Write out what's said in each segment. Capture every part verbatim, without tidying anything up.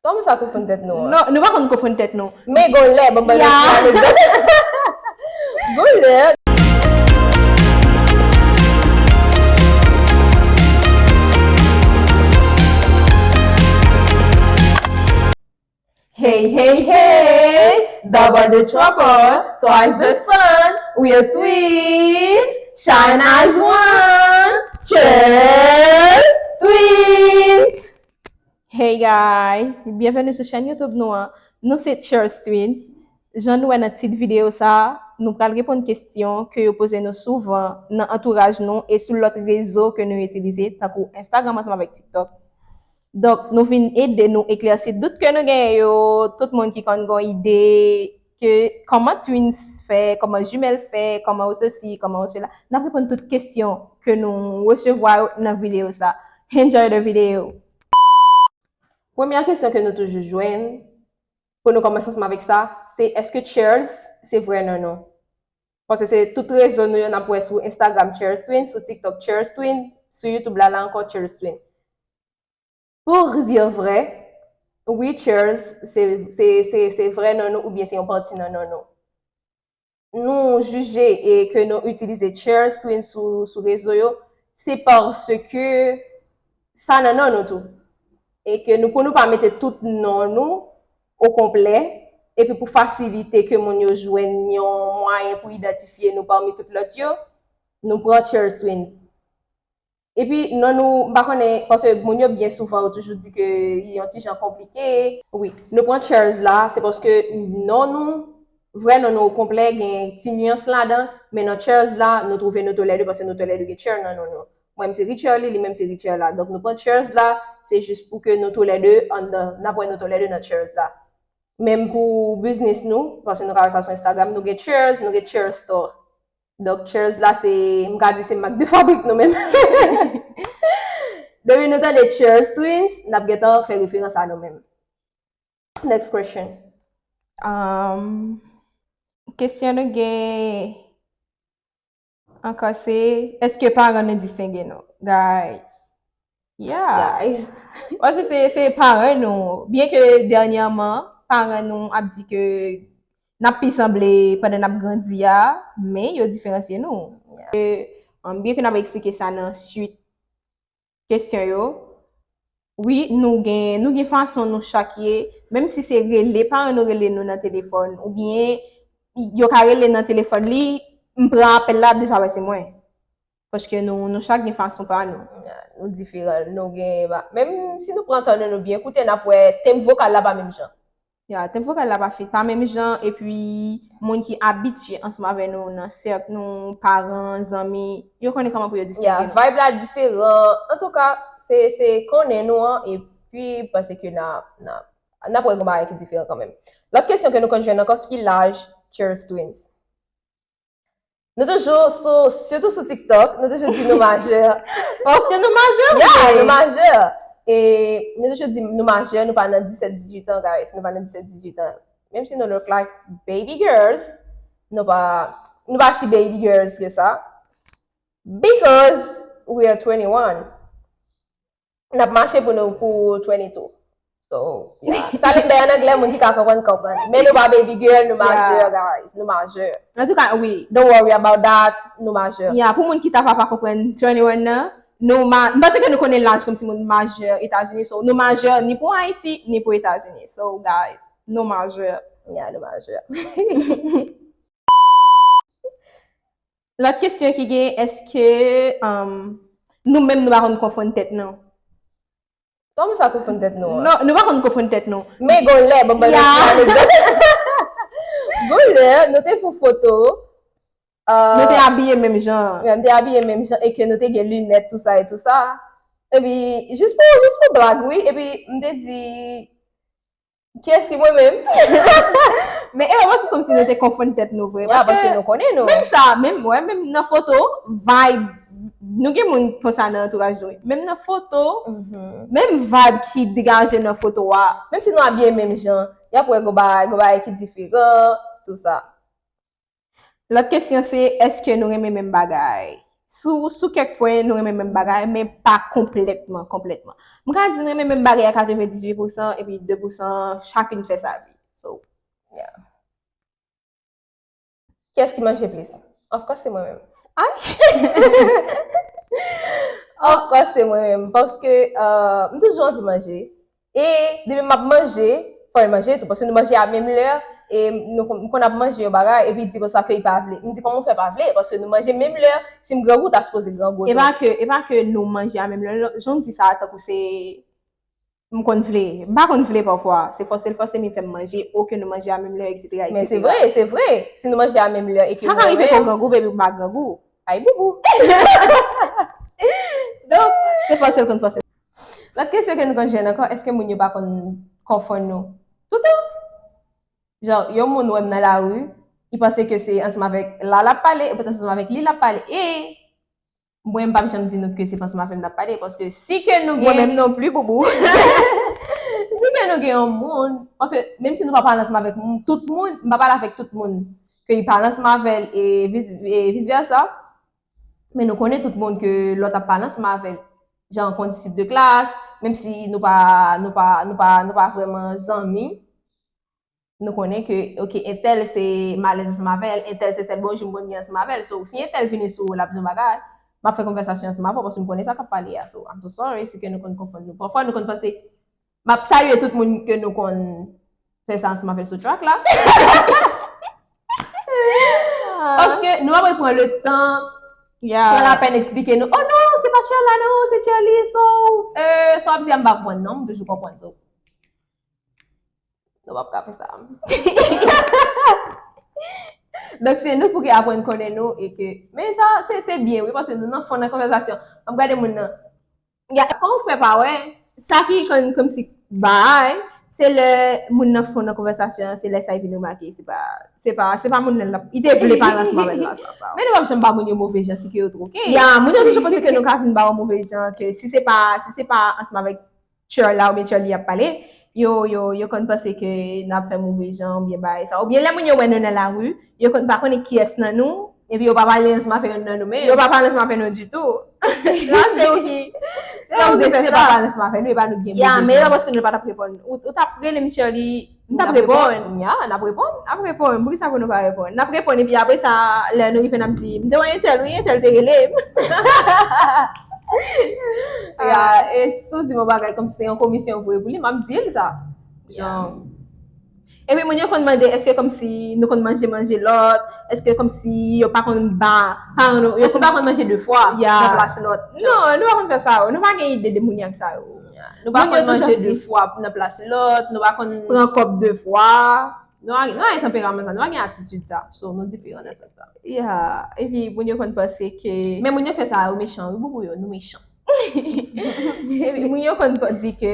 Kòman sa konfonn tèt nou an? Non, nou pa konn konfonn tèt nou. Men gon lè, bon, ban nou ti anekdòt. Gon lè. Hey, hey, hey! Double the trouble, twice the fun. We are twins, shine as one. Cheers, twins! Hey guys, byenveni sou chèn YouTube nou an. Nou se Cheers Twins. Jan nou wè nan tit videyo sa, nou pral reponn kesyon ke yo poze nou souvan nan antouraj nou e sou lòt rezo ke nou itilize, tankou Instagram ansanm avèk TikTok. Donk, nou vin ede nou eklèsi dout ke nou genyen yo, tout moun ki konn gon ide ke kòman twins fè, kòman jimèl fè, kòman ou sesi, kòman ou sela. N ap reponn tout kesyon ke nou resevwa yo nan videyo sa. Enjoy the video! Premyè kesyon ke nou toujou jwenn, pou nou kòmanse ansanm avèk sa, se èske Cheers se vrè non nou? Paske se tout rezo nou yo n ap wè sou Instagram Cheers Twin, sou TikTok Cheers Twin, sou YouTube la la ankò Cheers Twin. Pou di vrè, wi, Cheers se, se, se, se vrè non nou oubyen se yon pati nan non nou. Nou jije e ke nou itilize Cheers Twin sou, sou rezo yo, se paske sa nan non nou tou. E ke nou, pou nou pa mete tout non nou o konplè, epi pou fasilite ke moun yo jwenn yon mwayen pou idantifye nou pami tout lòt yo, nou pran Cheers Twins. Epi non nou, m pa konnen, paske moun yo byen souvan yo toujou di ke li yon ti jan konplike. Wi, nou pran Cheers la, se paske non nou, vrè non nou o konplè, gen ti nyans ladan, men nan Cheers la, nou twouve nou toulède, paske nou toulède gen Cheers nan non nou. Mwen, m se Richard li, li menm se Richard la. Donk, nou pran Cheers la, se jis pou ke nou toulède anndan, n ap wè nou toulède nan Cheers la. Menm pou biznis nou, paske nou ka wè sa sou Instagram, nou gen Cheers, nou gen Cheers Store. Donk, Cheers la, se, m ka di se mak de fabrik nou menm. Depi nou tande Cheers Twins, n ap gentan fè referans a nou menm. Next question. Um, kesyon nou gen ankò se, èske paran nou distenge nou? Guys. Yeah. Guys. Paske se, se paran nou. Byen ke dènyèman, paran nou ap di ke n ap pi sanble pandan n ap grandi a, men yo diferansye nou. Yeah. E, um, byen ke n ap eksplike sa nan swit kesyon yo. Wi, nou gen, nou gen fason nou chak ye, menm si se rele, paran nou rele nou nan telefòn, oubyen yo ka rele nan telefòn li, m pran apèl la, ap deja wè se mwen. Paske nou, nou chak gen fason pa nou. Ya, nou diferan, nou gen, ba, menm si nou pran tan nou, nou byen koute, n ap wè tenb vokal la pa menm jan. Ya, tenb vokal la pa fit, pa menm jan, epi moun ki abitye ansanm avè nou nan sèk nou, paran, zanmi, yo konnen kòman pou yo distenge nou. Ya, vibe la diferan. Antouka, se, se konnen nou an, epi panse ke n a, n a, n ap wè gon bagay ki diferan kanmenm. Lòt kesyon ke nou konn jwenn ankò, ki laj Cheers Twins? Nou toujou sou, sitou sou TikTok, nou toujou di nou majè. Paske nou majè, ya, wi, nou majè. E nou toujou di nou majè, nou pa nan disèt dizuit an, guys. Nou pa nan disèt dizuit an. Menm si nou look like baby girls, nou pa, nou pa si baby girls ke sa. Because we are twenty-one. N ap mache pou nou, pou twenty-two. So, yeah. Sa lè m bay an anglè, moun ki ka konprann, konprann. Men nou pa baby girl, nou majè, yeah, guys. Nou majè. Antouka, wi. Don't worry about that, nou majè. Yeah, pou moun ki ta va pa konprann twenty-one nan, nou ma-, m panse ke nou konnen laj kòmsi moun majè Etazini. So, nou majè ni pou Ayiti, ni pou Etazini. So, guys, nou majè. Yeah, nou majè. Lòt kesyon ki gen, èske, um, nou menm nou pa konn konfonn tèt nou? Kòman sa konfonn tèt nou an? Non, nou pa konn konfonn tèt nou. Men gon lè, bon, ban nou ti anekdòt. Gon lè, nou te fè yon foto. Nou te abiye menm jan. Nou te abiye menm jan e ke nou te gen linèt, tou sa e tou sa. Epi, jis pou, jis pou blag, wi. Epi, m te di, Kiyès ki mwen menm? Men e pa paske kòmsi nou te konfonn tèt nou vre. Ya, paske nou konnen nou. Menm sa, menm, wè, menm nan foto, vibe, nou gen moun konsa nan antouraj nou. Menm nan foto, menm vibe ki degaje nan foto a. Menm si nou abiye menm jan, y ap wè gon bagay, gon bagay ki diferan, tou sa. Lòt kesyon se, èske nou renmen menm bagay? sou, sou kèk pwen, nou renmen menm bagay, men pa konplètman, konplètman. M ka di nou renmen menm bagay a katrevendizuit pousan, epi de pousan, chakun fè sa vi. So, yeah. Kiyès ki manje plis? Of course, se mwen menm. Ay! Of course, se mwen menm. Paske, euh, m toujou anvi manje. E depi m ap manje, fò l manje tou. Paske nou manje a menm lè, e nou konn, m konn ap manje yon bagay, epi l di konsa ke l pa vle. M di, "Kòman w fè pa vle?" Paske nou manje menm lè, si m grangou, w ta sipoze grangou tou. E pa ke, e pa ke nou manje a menm lè. Jan w di sa, tankou se, m konn vle. M pa konn vle pafwa. Se fòse l fòse m, li fè m manje, o ke nou manje a menm lè, etsetera, etsetera. Men se vre, se vre. Si nou manje a menm lè e ke nou renmen. Sa ka rive ke w grangou, epi m pa grangou. Ay, boubou. Donk, se fòse l konn fòse. Lòt kesyon ke nou konn jwenn ankò, èske moun yo pa konn konfonn nou? Toutan. Jan, yon moun wè m nan lari, li panse ke se ansanm avèk la l ap pale, epoutan se ansanm avèk li l ap pale. E mwen, m p ap janm di nou ke se pa ansanm avè m n ap pale, paske si ke nou gen... Mwen menm non pli, boubou. Si ke nou gen yon moun, paske menm si nou pa pale ansanm avèk moun, tout moun, m pa pale avèk tout moun ke li pale ansanm avè l e vis, e vis vèsa, men nou konnen tout moun ke lòt ap pale ansanm avè l. Jan, kon disip de klas, menm si nou pa, nou pa, nou pa, nou pa vrèman zanmi, nou konnen ke, ok, entèl se malèz ansanm avè l, entèl se sèl bonjou m konn gen ansanm avè l. So, si entèl vini sou ou, l ap di yon bagay, m ap fè konvèsasyon ansanm avè w, paske m konnen sa k ap pale a. So, I'm so sorry, si ke nou konn konfonn nou. Pafwa, nou konn panse, m ap salye tout moun ke nou konn fè sa ansanm avè l sou track la. Paske nou ap pran le tan, pran lapèn eksplike nou, "Oh non, se pa Tchèl la non, se Tchèl li, so, euh, sa w ap di a m pa konprann non, m toujou konprann." So, nou p ap ka fè sa. Donk, se nou pou ki aprann konnen nou e ke, men sa, se, se byen, wi, paske nou nan fon nan konvèsasyon. M ap gade moun nan. Ya, kòman w fè pa wè? Sa ki konn kòmsi bay, se lè moun nan fon nan konvèsasyon an, se lè sa li vin remake. Se pa, se pa, se pa moun nan, l ap, li te vle pale ansanm avè l la, sa, sa. Men nou p ap janm ba moun yo move jan, si ke yo twoke. Ya, moun yo toujou panse ke nou ka vin ba yo move jan, ke si se pa, si se pa ansanm avèk Tchèl la oubyen Tchèl li ap pale, yo, yo, yo konn panse ke n ap fè move jan oubyen bagay sa. Oubyen lè moun yo wè nou nan lari, yo konn pa konnen kiyès nan nou, epi yo pa pale ansanm avè youn nan nou menm. Yo pa pale ansanm avè nou ditou. Sa se ou ki, se ou ki deside pa pale ansanm avè nou, e pa nou ki gen move jan. Ya, men e pa paske nou pa t ap reponn. Ou, ou t ap rele m Tchèl li, m t ap reponn. Ya, n ap reponn. N ap reponn. Poukisa pou nou pa reponn? N ap reponn, epi apre sa, lè nou rive, n ap di, "M te wè entèl, wi, entèl te rele m." Ya, e si w di m yon bagay kòmsi se yon komisyon vre pou li, m ap di l sa. Jan. Epi moun yo konn mande, èske kòmsi nou konn manje manje lòt, èske kòmsi yo pa konn ba paran nou, yo... Èske nou pa konn manje de fwa nan plas lòt? Non, nou pa konn fè sa yo. Nou pa gen ide demounyak sa yo. Nou pa konn manje de fwa nan plas lòt, nou pa konn pran kòb de fwa. Nou pa, nou pa gen tanperaman sa, nou pa gen atitid sa. So, nou diferan nan sans sa. Ya, epi moun yo konn panse ke... Men moun yo fè sa, yo mechan, wi, boubou yo, nou mechan. Epi moun yo konn pa di ke,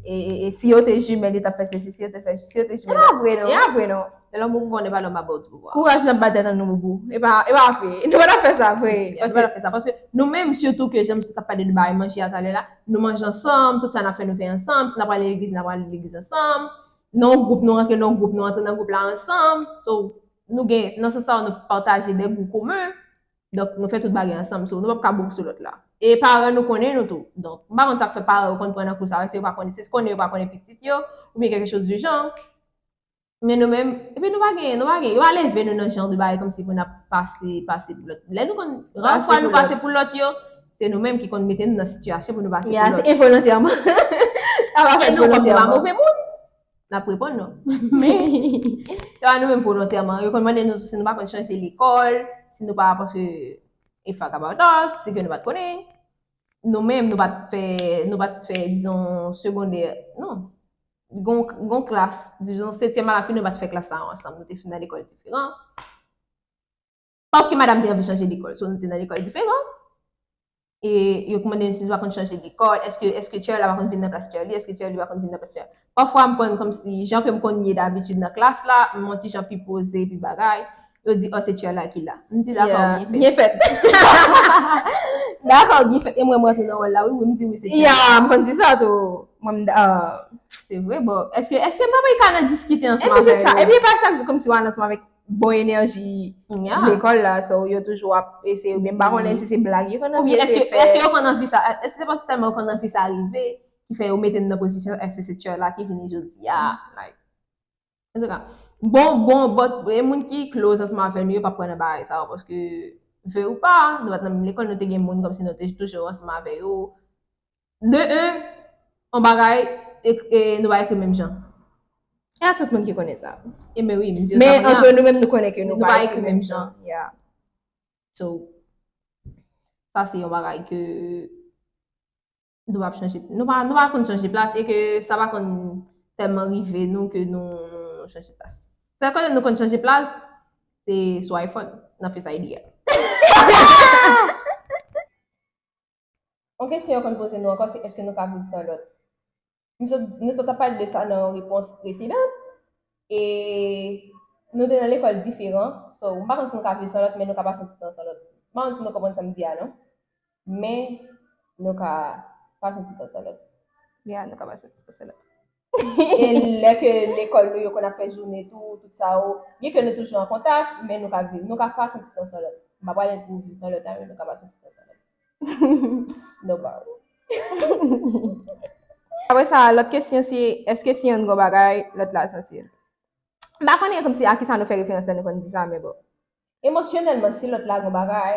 e, e, e, si yo te jimèl, yo t ap fè sesi, si yo te fè, si yo te jimèl. E pa vre, non. E pa vre, non. De l'homme au pouvoir n'est pas l'homme à bord du pouvoir. Kouraj n ap ba tèt an nou, boubou. E pa, e pa vre. Nou pa t ap fè sa, vre. Ya, nou pa t ap fè sa. Paske nou menm, sitou ke jan misye t ap pale de bagay manje a talè la, nou manje ansanm, tout sa n ap fè, nou fè ansanm. Si n ap prale legliz, n ap prale legliz ansanm. Nan yon gwoup, nou rantre nan yon gwoup, nou rantre nan gwoup la ansanm. So, nou gen, nan sans sa, nou pataje de gou komen. Donk, nou fè tout bagay ansanm. So, nou p ap ka boug sou lòt la. E paran nou konnen nou tou. Donk, m pa konn sa k fè paran yo konn pran nan kou sa yo, se yo pa konnen, se konnen yo pa konnen pitit yo, oubyen quelque chose du genre. Men nou menm, epi nou pa gen, nou pa gen, yo pa leve nou nan jan de bagay kòmsi pou n ap pase, pase pou lòt. Lè nou konn, rar fwa nou pase pou lòt yo, se nou menm ki konn mete nou nan sitiyasyon pou nou pase pou lòt. Ya, se envolontèman. Sa pa fèt volontèman. E nou, kòm nou pa move moun, n ap reponn non. Men, se pa nou menm volontèman. Yo konn mande nou si nou pa konn chanje lekòl, si nou pa, paske e fuck about us, si ke nou pa t konnen. Nou menm, nou pa t fè, nou pa t fè, dizon, segondè, non. Gon, gon klas, dizon, setyèm a la fen, nou pa t fè klas sa yo ansanm. Nou te fin nan lekòl diferan. Paske madanm te anvi chanje lekòl, so nou te nan lekòl diferan. E yo mande n si nou pa konn chanje lekòl, èske, èske Tchèl la pa konn vin nan plas Tchèl li, èske Tchèl li pa konn vin nan plas Tchèl. Pafwa m konn kòmsi, jan ke m konn ye dabitid nan klas la, m yon ti jan pi poze, pi bagay. Yo di, "Oh, se Tchèl la ki la." M di, "Dakò, byen fèt." Byen fèt. Dakò, byen fèt. E mwen, mwen tou nan wòl la, wi, wi, m di, "Wi, se Tchèl." Ya, m konn di sa tou. Mwen, m, ah. Se vre, bon. Èske, èske m pa ka nan diskite ansanm avè yo? Epi se sa, epi e pa chak jou kòmsi w al ansanm avèk bon enèji lekòl la, so yo toujou ap eseye, men m pa konnen si se blag yo konn anvi eseye fè. Oubyen èske yo konn anvi sa, èske se paske tèlman yo konn anvi sa rive ki fè yo mete n nan pozisyon, èske se chair la ki vini jodi a, like, antouka, bon, bon, but e moun ki close ansanm avè nou yo p ap pran nan bagay sa yo, paske, vle ou pa, nou pa t nan menm lekòl, nou te gen moun kòmsi nou te toujou ansanm avè yo. De un, yon bagay, e, e, nou pa ekri menm jan. E a tout moun ki konnen sa. E men wi, m di sa. Men antre nou menm, nou konnen ke nou pa ekri menm jan. Yeah. So, sa se yon bagay ke nou p ap chanje. Nou pa, nou pa konn chanje plas e ke sa pa konn tèlman rive nou ke nou chanje plas. Sèl kote nou konn chanje plas, se sou iPhone, nan Face I D a. Yon kesyon yo konn poze nou ankò, se èske nou ka viv san lòt? Nou sot, nou sot ap pale de sa nan yon repons presedan. E nou te nan lekòl diferan. So, m pa konn si nou ka viv san lòt, men nou ka pase yon ti tan san lòt. M pa konn si nou konprann sa m di a, non. Men, nou ka pase yon ti tan san lòt. Yeah, nou ka pase yon ti tan san lòt. E lè ke lekòl nou yo konn ap fè jounen tou, tout sa yo, byen ke nou toujou an kontak, men nou ka viv, nou ka pase yon ti tan san lòt. M pa pale pou viv san lòt la, men nou ka pase yon ti tan san lòt. No bars. Apre sa, lòt kesyon se, èske si yonn gen yon bagay, lòt la santi l? M pa konnen kòmsi a kisa nou fè referans lè nou konn di sa, men bon. Emosyonèlman, si lòt la gen yon bagay,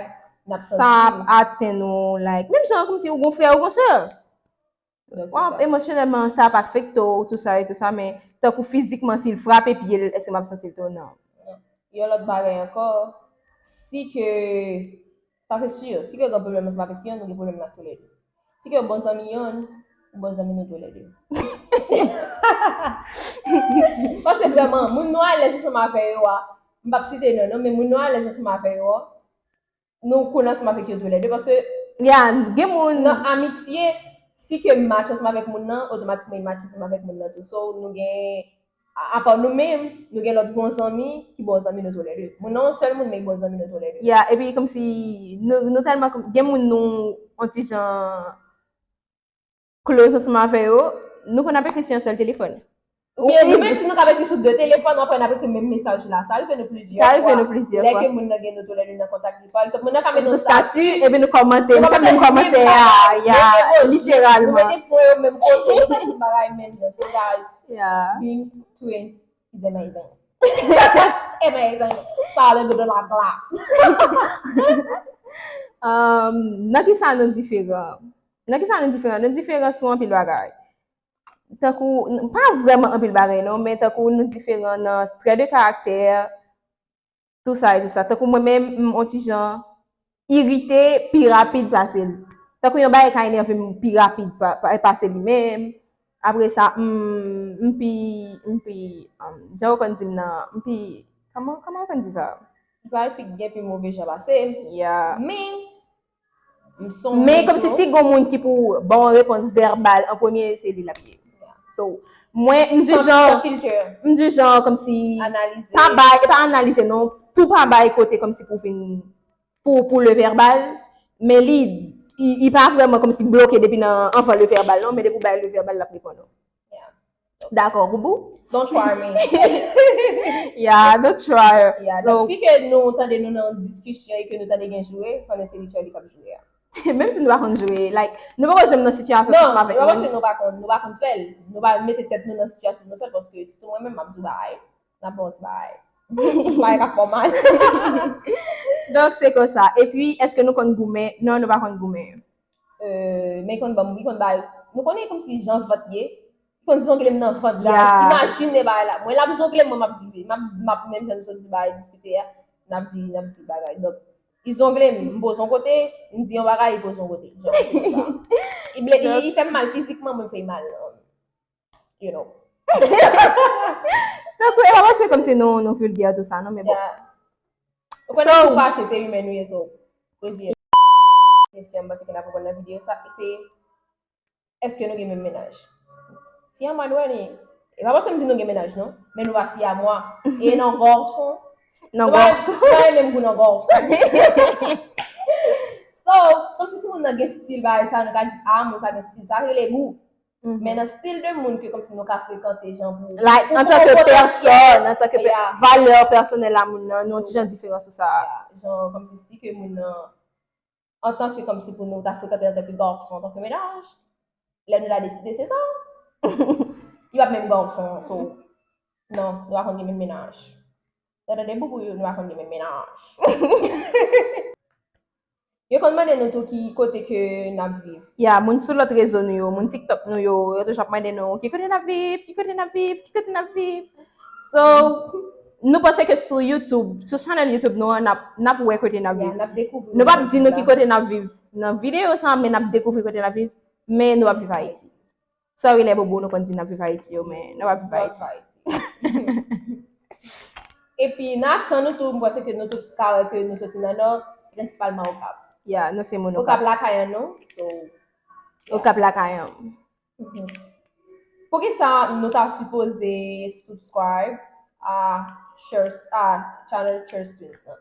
n ap santi. Sa ap atenn ou, like, menm jan kòmsi ou gen yon frè ou gen yon sè. W ap emosyonèlman, sa ap afekte w, tou sa e tou sa, men tankou fizikman, si l frape pye l, èske m ap santi l tou? Non. Yon lòt bagay ankò, si ke, sa se si, si ke gen pwoblèm ansanm avèk yonn, nou gen pwoblèm nan toulède. Si ke bon zanmi yonn, bon zanmi nou toulède. Paske vrèman, moun nou alèz ansanm avè yo a, m p ap site non, non, men moun nou alèz ansanm avè yo a, nou cool ansanm avèk yo toulède, paske yeah, gen moun nan amitye, si ke m match ansanm avèk moun nan, otomatikman li match ansanm avèk moun nan tou. So, nou gen, a, apa nou menm, nou gen lòt bon zanmi, ki bon zanmi nou toulède. Moun nan yon sèl moun, men bon zanmi nou toulède. Yeah, epi kòmsi, nou, nou tèlman, kòm, gen moun nou, yon ti jan, close ansanm avè yo, nou konn ap ekri sou yon sèl telefòn. Oubyen nou menm si nou ka ekri sou de telefòn, apre n ap ekri menm mesaj la. Sa rive nou plizyè fwa. Sa rive nou plizyè fwa. Lè ke moun nan gen nou toulède nan kontak li. Pa egzanp, moun nan ka mete yon stati, epi nou kòmante, nou fè menm kòmantè a, ya, literalman. Nou mete pwen yo menm kote, nou fè tout bagay menm jan. So, guys, being twin is amazing. Amazing. Sa a le de la glace. Um, nan ki sa nou diferan? Nan ki sa nou diferan? Nou diferan sou anpil bagay. Tankou, n-, pa vrèman anpil bagay non, men tankou nou diferan nan trè de karaktè, tou sa e tou sa. Tankou mwen menm, m on ti jan irite pi rapid pase l. Tankou yon bagay ka enève m pi rapid pa, pa, pase li menm. Apre sa, m, m pi, m pi, um, jan yo konn di m nan, m pi, kòman, kòman yo konn di sa? Li pa pi gen pi move jan pase m. Yeah. Men, Men kòmsi si gon moun ki pou ba w repons vèbal an premye, se li l ap ye. So, mwen, m di jan, m di jan kòmsi pa bay, e pa analize non, pou pa bay kote kòmsi pou vin, pou, pou le vèbal, men li, li, li pa vrèman kòmsi bloke depi nan anvan le vèbal non, men depi w bay le vèbal, l ap reponn ou. Dakò, Boubou? Don't try me. Yeah, don't try her. Yeah, so, donk, si ke nou tande nou nan diskisyon e ke nou tande gen joure, konnen se Richarly k ap joure a. Menm si nou pa konn joure, like, nou poko janm nan sitiyasyon sa avèk nou. Non, nou pa konn, nou pa konn fè l. Nou pa mete tèt nou nan sitiyasyon nou fè l, paske sitou mwen menm, m ap di w bagay. N ap ba w ti bagay. Bagay ka fè w mal. Donk, se konsa. Epi, èske nou konn goumen? Non, nou pa konn goumen. Euh, men li konn ban m, li konn bay, nou konnen kòmsi jan vant ye, li konn zongle m nan vant, guys. Yeah. Imajine bagay la. Mwen, l ap zongle m, mwen, m ap di, m ap, m ap menm jan nou sot di bagay, diskite a, n ap di, n ap di bagay. Donk, li zongle m, m poze yon kote, m di yon bagay, li poze yon kote. Jan, se konsa. Li ble-, li, li fè m mal fizikman, mwen, m fè l mal, you know. Donk, e pa paske kòmsi nou, nou vilgè, tou sa, non, men bon. Yeah. Ou konnen si w fache, se imen nou ye, so, poze kesyon m panse ke n ap reponn nan videyo sa, se, èske nou gen menm mennaj? Si a mwa nou wè ni, e pa paske m di nou gen mennaj, non, men nou pa si a mwa. E nan gòson. Nan gòson. Nou pa, nou pa menm gou nan gòson. So, kòmsi si moun nan gen stil bagay sa, nou ka di, a, moun sa gen stil, sa rele gou. Men nan stil de moun ke kòmsi nou ka frekante, jan pou like, an tan ke pèsòn, an tan ke valè pèsonèl a moun nan, nou yon ti jan diferan sou sa. Jan kòmsi si ke moun nan, an tan ke kòmsi pou nou ta frekante an tan ke gason, an tan ke mennaj, lè nou ta deside fè sa, li p ap menm gason, so, non, nou pa konn gen menm mennaj. Sa tande boubou yo, nou pa konn gen menm mennaj. Yo konn mande nou tou ki kote ke n ap viv. Ya, moun sou lòt rezo nou yo, moun TikTok nou yo, yo toujou ap mande nou ki kote n ap viv, ki kote n ap viv, ki kote n ap viv. So, nou panse ke sou YouTube, sou channel YouTube nou an, n ap, n ap wè kote n ap viv. Nou p ap di nou ki kote n ap viv nan videyo sa, men n ap dekouvri kote n ap viv, men nou p ap viv Ayiti. Sorry lè bobo nou konn di n ap viv Ayiti yo, men nou p ap viv Ayiti. Epi nan aksan nou tou, m panse ke nou tout ka wè ke nou soti nan Nò, prensipalman Okap. Ya, nou se moun Okap. Okap lakay an nou, so, Okap lakay an. Poukisa nou ta sipoze subscribe a Church, a channel Church Twins nan?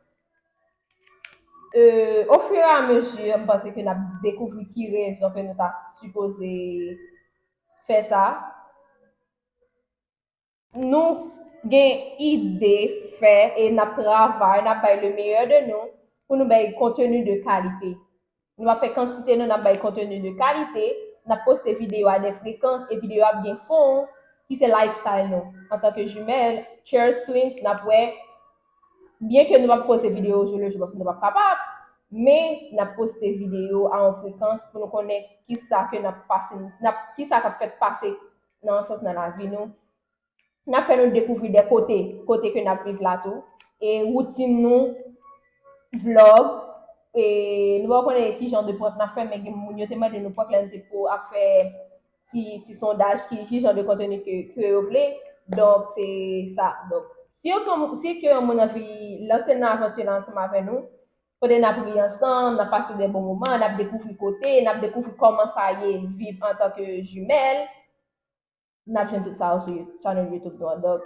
Euh, au fur et à mesure, m panse ke n ap dekouvri ki rezon ke nou ta sipoze fè sa. Nou gen ide fè e n ap travay, n ap bay le meilleur de nou pou nou bay konteni de kalite. Nou ap fè kantite nou, n ap bay konteni de kalite, n ap poste videyo a de frekans e videyo ap gen fon ki se lifestyle nou. Antanke jimèl, Church Twins, n ap wè, byen ke nou p ap poste videyo jou le jou paske nou p ap kapab, men n ap poste videyo a yon frekans pou nou konnen kisa ke n ap pase, n ap, kisa k ap fèt pase nan yon sans nan lavi nou. N ap fè nou dekouvri de kote, kote ke n ap viv la tou. E woutin nou, vlog, e nou pa konnen ki jan de prank n ap fè, men gen moun yo te mande nou prank lè nou te pou ap fè ti, ti sondaj ki, ki jan de konteni ke, ke yo vle. Donk, se sa. Donk, si yo, si ke yon moun anvi lanse nan avanti la ansanm avè nou, kote n ap ri ansanm, n ap pase de bon moman, n ap dekouvri kote, n ap dekouvri kòman sa ye viv antanke jimèl, n ap jwenn tout sa yo sou channel YouTube nou an. Donk,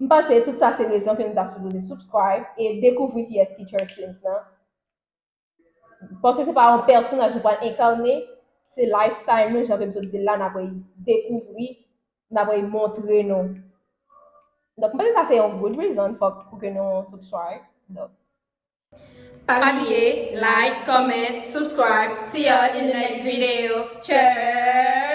m panse tout sa se rezon ke nou ta sipoze subscribe e dekouvri kiyès ki Church Twins nan. Paske se pa yon pèsonaj nou pral enkane, se lifestyle nou, jan ke m sot di l la, n ap dekouvri, n ap montre nou. Donk, m panse sa se yon good reason fòk pou ke nou subscribe. Donk, pa bliye, like, comment, subscribe. See y'all in the next video. Cheers!